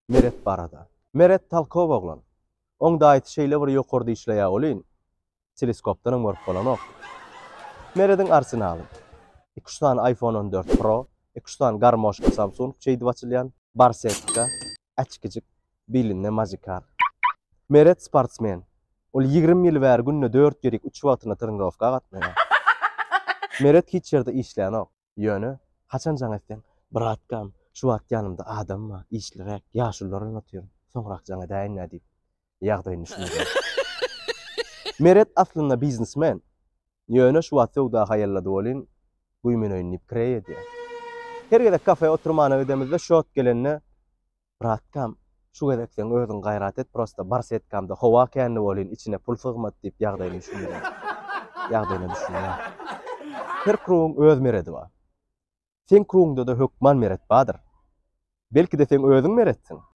Meret barada. Meret talkow oglan. Oň daýysy şeýle bir ýokarda işleýä welin, teleskopdanam görüp bolanok. Merediň arsenaly. Iki-üç sany iPhone 14 Pro, iki-üç sany garmoşka Samsung şeýdip açylýan, barsetka, äçkijik, bilinde majikar. Meret sportsmen. Ol 20 ýyl bäri günde dört gerik üç wagtyna trenirowka gatnaýar. Meret hiç ýerde işlänok. Ýöne, haçan jaň etseň, Bratkam, şu wagt ýanymda adam bar, işliräk, ýaşulular bilen otyryn, soňrak jaň edäýin-dä diýip, ýagdaýyny düşündirýär. Meret aslynda biznesmen. Ýöne şu wagt söwda haýallady welin, güýmeneýin diýip kireý edýär. Her gezek kafe oturmana gidemizde şot gelende, Bratkam, şu gezek seň özüň gaýrat et prosta barsetkamda howa kändi bolyn içine pul sygmady diýip ýagdaýyny düşündirýär. Ýagdaýyna düşünýär. Her krugyň öz meredi bar. Seň krugyňda-da hökman meret bardyr. Belki-de seň özüň meretsiň.